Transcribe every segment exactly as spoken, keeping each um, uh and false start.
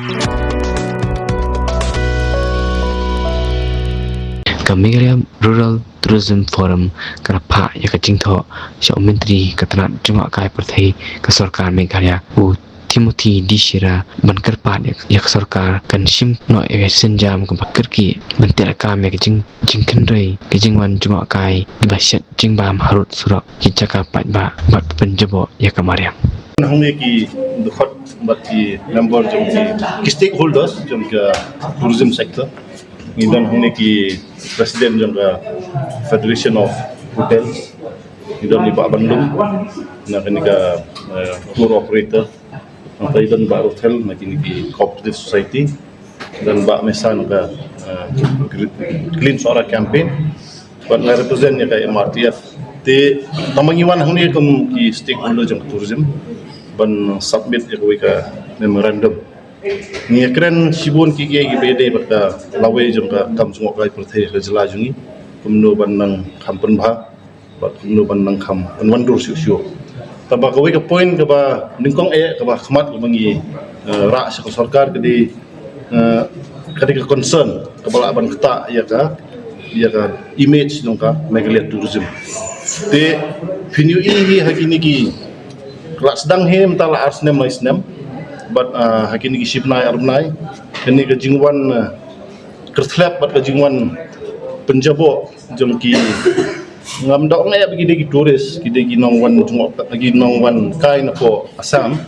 Ka Meghalaya Rural Tourism Forum ka la phah ïa ka jingthoh sha u Myntri ka tnat jngohkai pyrthei ka sorkar Meghalaya, u Timothy D Shira, ban kyrpad ïa ka sorkar kan shim noh ïa ka sienjam kaba kyrkieh ban teh lakam ïa ka jing jingkynrei ka jingwan jngohkai kiba shet jingbam harud surok, ki jaka paidbah bad pynjaboh ïa ka mariang. Hangne ki dkhot bad ki member jong ki, ki stakeholders jong ka tourism sector. Ngi don hangne ki president jong ka Federation of Hotels. Ngi don i Bah Banlum na kane ka, eh, tour operator. Nangta i don Bah Ruthel na kine ki cooperative society. Don Bah Mesa na ka, eh, Clean Sohra campaign. Bad nga represent ïa ka M R T F. Te tang ba ngi wan hangne kum ki stakeholder jong ka tourism ban submit ïa kawei ka memorandum. Ngi ïakren shibun ki, ki, kiba ïadei bad ka lawei jong ka kam jngohkai pyrthei ka jylla jong ngi, kumno ban nang kham pynbha bad kumno ban nang kham pynwandur shuh shuh. Tangba kawei ka point kaba nyngkong eh kaba khmat kaba ngi, eh, rah sha ka sorkar ka dei, eh, ka dei ka concern kaba lah ban ktah ïa ka, ïa ka image jong ka Meghalaya tourism. Te phin ïohi hi ha kine ki, ka la sdang hi mynta la ar snem lai snem bad, eh, ha kine ki shi bnai ar bnai kane ka jingwan, eh, kyrthlep bad ka jingwan pynjaboh jong ki, ngam da ong eh ba ki dei ki tourist, ki dei ki nongwan jngoh, ki nongwan kai napoh Assam,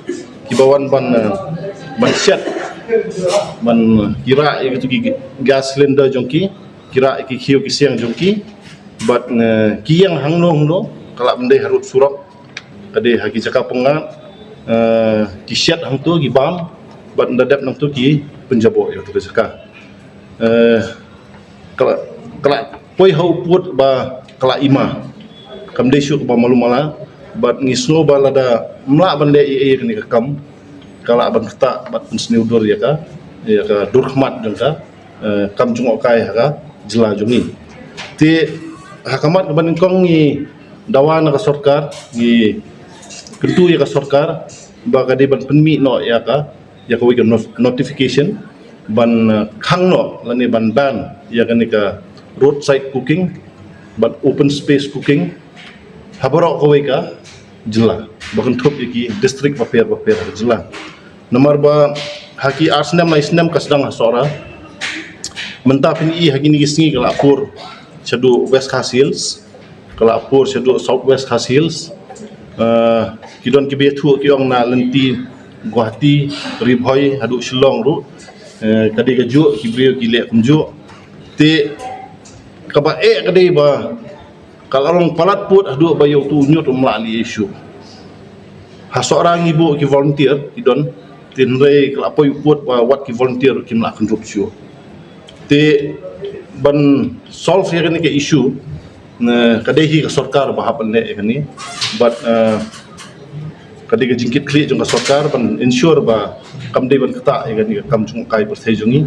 kiba wan ban, eh, ban shet, ban, eh, ki rah ïa kitu ki gas cylinder jong ki, ki rah ïa ki khiew ki siang jong ki bad, eh, ki ïeng hangno hangno, ka lah ban dei harud surok, ka dei ha ki jaka pyngngad, eh, ki shet hangto ki bam bad ynda dep nangto ki pynjaboh ïa kato ka jaka. Eh, ka la, ka la poi ha u pud ba ka la ima. Kam dei shuh kaba malu mala bad ngi sngew ba lada ym lah ban leh ei ei ïa kane ka kam, ka lah ban ktah bad pynsniew dur ïa ka, ïa ka dur khmat jong ka, eh, kam jngohkai ha ka jylla jong ngi. Te ha khmat kaba nyngkong ngi dawa na ka sorkar, ngi kyntu ïa ka sorkar ba ka dei ban pynmih noh ïa ka, ïa kawei ka not-, notification ban, eh, khang noh lane ban ban ïa kane ka roadside cooking bad open space cooking ha baroh kawei ka jylla, ba kynthup ïa ki district bapher bapher ha jylla. Namar ba ha ki ar snem lai snem ka sdang ha Sohra. Mynta phin ïohi ha kine ki sngi ka la pur shaduh West Khasi Hills, ka la pur shaduh South West Khasi Hills. Eh, ki don kiba ïathuh ki ong na lynti Guwahati, Ri Bhoi haduh Shillong ruh, eh, ka dei kajuh, ki briew ki leh kumjuh. Te kaba eh ka dei ba ka la long palat pud haduh ba ïa utu u ñiut um lah leh ei shuh. Ha Sohra ngi buh ki volunteer ki don, te hynrei ka la poi u pud ba wat ki volunteer kim lah kyndrup shuh. Te ban solve ïa kane ka issue, ne, ka dei hi ka sorkar ba hap ban leh ïa kane. Bad, eh, ka dei ka jingkitkhlieh jong ka sorkar ban ensure ba kam dei ban ktah ïa kane ka kam jngohkai pyrthei jong ngi.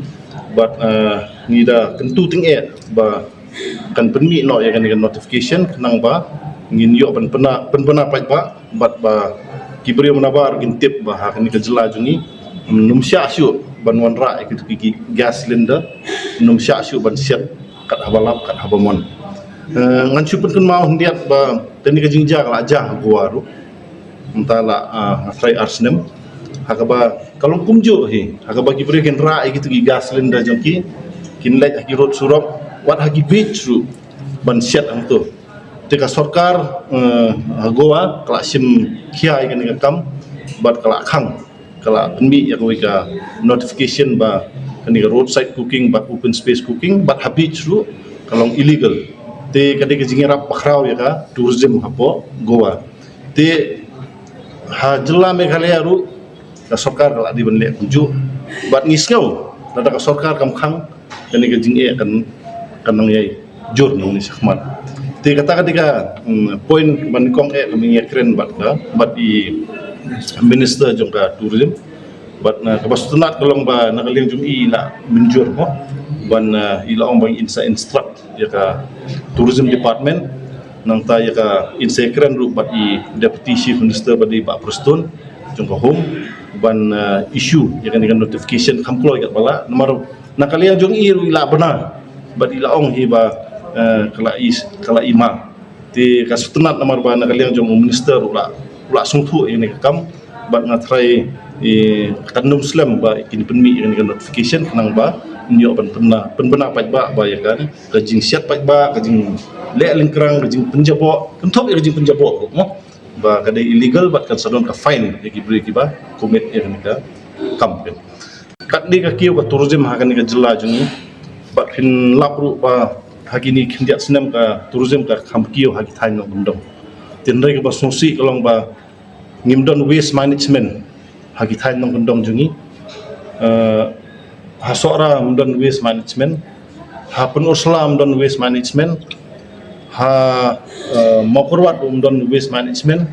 Bad, eh, ngi da kyntu tyngeh ba kan pynmih noh ïa kane ka notification khnang ba ngin ïoh ban pynbna, pynbna paidbah bad ba ki briew nabar kin tip ba ha kane ka jylla jong ngi, mm, ym shah shuh ban wanrah ïa ki, ki, ki gas cylinder, ym shah shuh ban shet kat haba lap kat haba mon. Eh, ngan shu pynkynmaw khyndiat ba kane ka jingjia ka la jia ha Goa ruh. Mynta la, ah, trai ar snem. Ha kaba ka long kumjuh hi. Ha kaba ki briew kin rah ïa kitu ki gas cylinder jong ki, kin leit ha ki road surok, wat ha ki beach ruh ban shet hangto. Te ka sorkar, eh, ha Goa ka la shim khia ïa kane ka kam bad ka la khang, ka la pynmih ïa kawei ka notification ba kane ka roadside cooking bad open space cooking bad ha beach ruh ka long illegal. Te ka dei ka jingïarap bakhraw ïa ka tourism hapoh Goa. Te ha jylla Meghalaya ruh ka sorkar ka la dei ban leh kumjuh. Bad ngi sngew lada ka sorkar kam khang, kane ka jingeh kan, kan nang ïai jur nangne shakhmat. Te kata ka dei ka, mm, point ba nyngkong eh kaba ngi ïakren bad ka, bad i minister jong ka tourism. Bad na kaba sngewtynnat ka long ba na ka liang jong i la mynjur mo ban, eh, i la ong ba ngin sa instruct ïa ka tourism department, nangta ïa ka, ngin sa ïakren ruh bad i Deputy Chief Minister ba dei Bah Prestone jong ka Home, ban, eh, issue ïa kane ka notification kham kloi katba lah, namar na ka liang jong i ruh i la bna bad i la ong hi ba, eh, ka la i, ka la i ma. Te ka sngewtynnat namar ba na ka liang jong u minister u la, u la sngewthuh ïa kane ka kam, bad nga tharai, eh, kan ym slem ba kin pynmih ïa kane ka notification khnang ba ngin ïoh ban pynbna, pynbna paidbah ba ïa ka, ka jingsiat paidbah, ka jingleh lyngkrang, ka jingpynjaboh, kynthup ïa ka jingpynjaboh ruh mo, ba ka dei illegal bad kan sa don ka fine ïa ki briew kiba commit ïa kane ka kam. Kat dei ka kiew ka tourism ha kane ka jylla jong ngi, bad phin lap ruh ba ha kine khyndiat snem ka tourism ka kham kiew ha ki thaiñ nongkyndong. Te hynrei kaba sngewsih ka long ba ngim don waste management ha ki thaiñ nongkyndong jong ngi. Eh, ha Sohra ym don waste management, ha Pynursla ym don waste management, ha, eh, Mawkyrwat ym don waste management.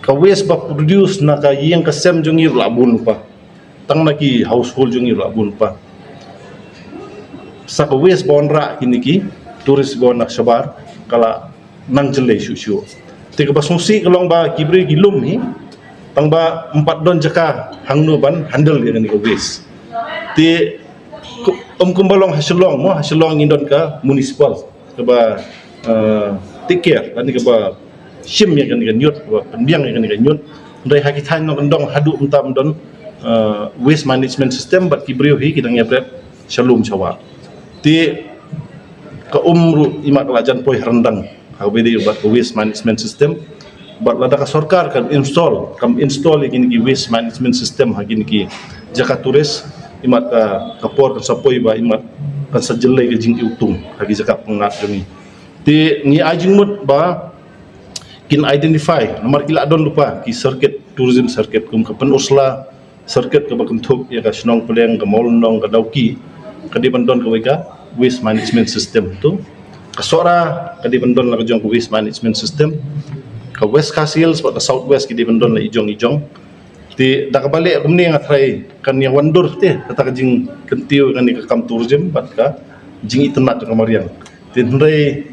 Ka waste ba produce na ka ïing ka sem jong ngi ruh la bun pa, tang na ki household jong ngi ruh la bun pa. Sa ka waste ba wanrah kine ki tourist ba wan na shabar ka la nang jyllei shuh shuh. Te kaba sngewsih ka long ba ki briew ki lum hi, tang ba ym pat don jaka hangno ban handle ïa kane ka waste. Te ku-, ym kumba long ha Shillong mo, ha Shillong ngi don ka municipal kaba, eh, take care lane kaba shim ïa kane ka ñiut, kaba pynbiang ïa kane ka ñiut. Hynrei ha ki thaiñ nongkyndong haduh mynta ym don, eh, waste management system bad ki briew hi ki dang ïa bret sha lum sha wah. Te ka um ruh i mat ka la jan poi ha ryndang ha kaba ïadei bad ka waste management system. Bad lada ka sorkar kan install, kan install ïa kine ki waste management system ha kine ki jaka tourist, i mat ka, ka por kan sa poi ba i mat kan sa jyllei ka jingiwtung ha ki jaka pyngngad jong ngi. Te ngi ai jingmut ba kin identify, namar ki la don lypa ki circuit, tourism circuit kum ka Pynursla circuit kaba kynthup ïa ka Shnong Pdeng, ka Mawlynnong, ka Dawki, ka dei ban don kawei ka waste management system tu. Ka Sohra ka dei ban don la ka jong ka waste management system. Ka West Khasi Hills bad ka South West ki dei ban don la i jong i jong. Te da kaba leh kumne nga tharai kan ïa wandur te kata ka jingkyntiew kane ka kam tourism bad ka jingitynnat jong ka mariang. Te hynrei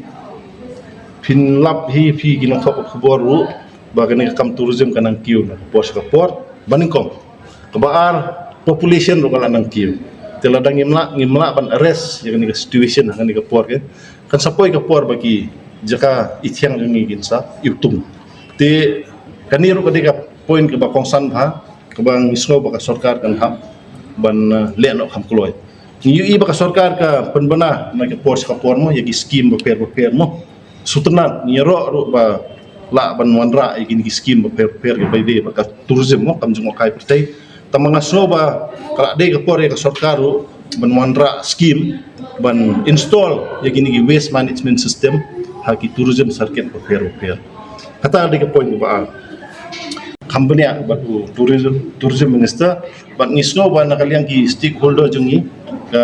phin lap hi phi ki nongthok khubor ruh ba kane ka kam tourism ka nang kiew na ka por sha ka por. Ba nyngkong. Kaba ar, population ruh ka la nang kiew. Te lada ngim lah, ngim lah ban arrest ïa kane ka situation ha kane ka por ke, kan sa poi ka por ba ki jaka ithiang jong ngi kin sa iwtung. Te kane ruh ka dei ka point kaba kongsan bha kaba ngi sngew ba ka sorkar kan hap ban, eh, leh noh kham kloi. Ngi ïohi ba ka sorkar ka pynbna na ka por sha ka por mo ïa ki skim bapher bapher mo. Sngewtynnat ngi ïaroh ruh ba lah ban wanrah ïa kine ki skim bapher bapher kaba ïadei bad ka tourism mo, kam jngohkai pyrthei. Tangba nga sngew ba ka la dei ka por ïa ka sorkar ruh ban wanrah skim ban install ïa kine ki waste management system ha ki tourism circuit bapher bapher. Kata dei ka point kaba ar. Kham bniah bad u tourism, tourism minister, bad ngi sngew ba na ka liang ki stakeholder jong ngi, ka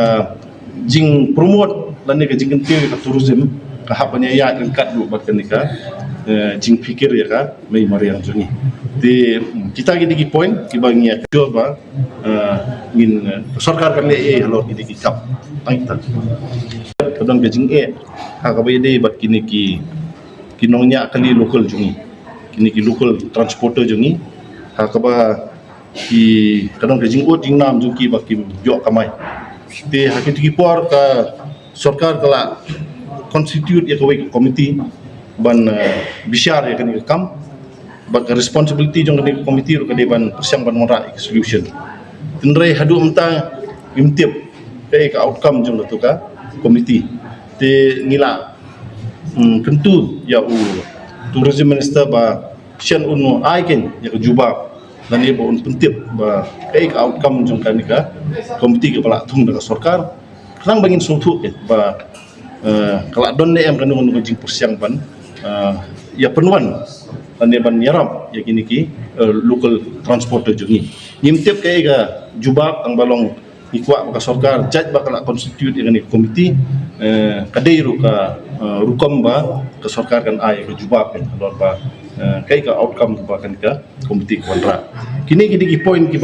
jingpromote lane ka jingkyntiew ïa ka tourism ka hap ban ïaid ryngkat ruh bad kane ka, eh, jingpikir ïa ka mei mariang jong ngi. Te, mm, kita ki dei ki point kiba ngi ïa ka jur ba, eh, ngin, eh, sorkar kan leh ei halor ki dei ki kam. Tang kita. Ka don ka jingeh ha kaba ïadei bad kine ki, ki nongñiah kali local jong ngi, kine ki local transporter jong ngi, ha kaba ki, ka don ka jingud jingnam jong ki ba kim ïoh kamai. Te ha kito ki por ka sorkar ka la constitute ïa kawei ka committee ban, eh, bishar ïa kane ka kam. Bad ka responsibility jong kane ka committee ruh ka dei ban pyrshang ban wanrah ïa ka solution. Hynrei haduh mynta ngim tip kaei ka outcome jong kato ka committee. Te ngi la, hmm, kyntu ïa u tourism minister ba shen un ai keiñ ïa ka jubab lane ba un pyntip ba kaei ka outcome jong kane ka committee kaba la thung da ka sorkar. Khnang ba ngin sngewthuh keiñ ba, eh, ka la don ne em kano kano ka jingpyrshang ban, eh, ïa pynwan lane ban ïarap ïa kine ki, eh, local transporter jong ngi. Ngim tip kaei ka jubab, tangba long ngi kwah ba ka sorkar, jait ba ka la constitute ïa kane ka committee, eh, ka dei ruh ka, eh, rukom ba ka sorkar kan ai ka jubab, eh, halor ba, eh, kaei ka outcome ba kane ka committee ka wanrah. Kine ki dei ki point ki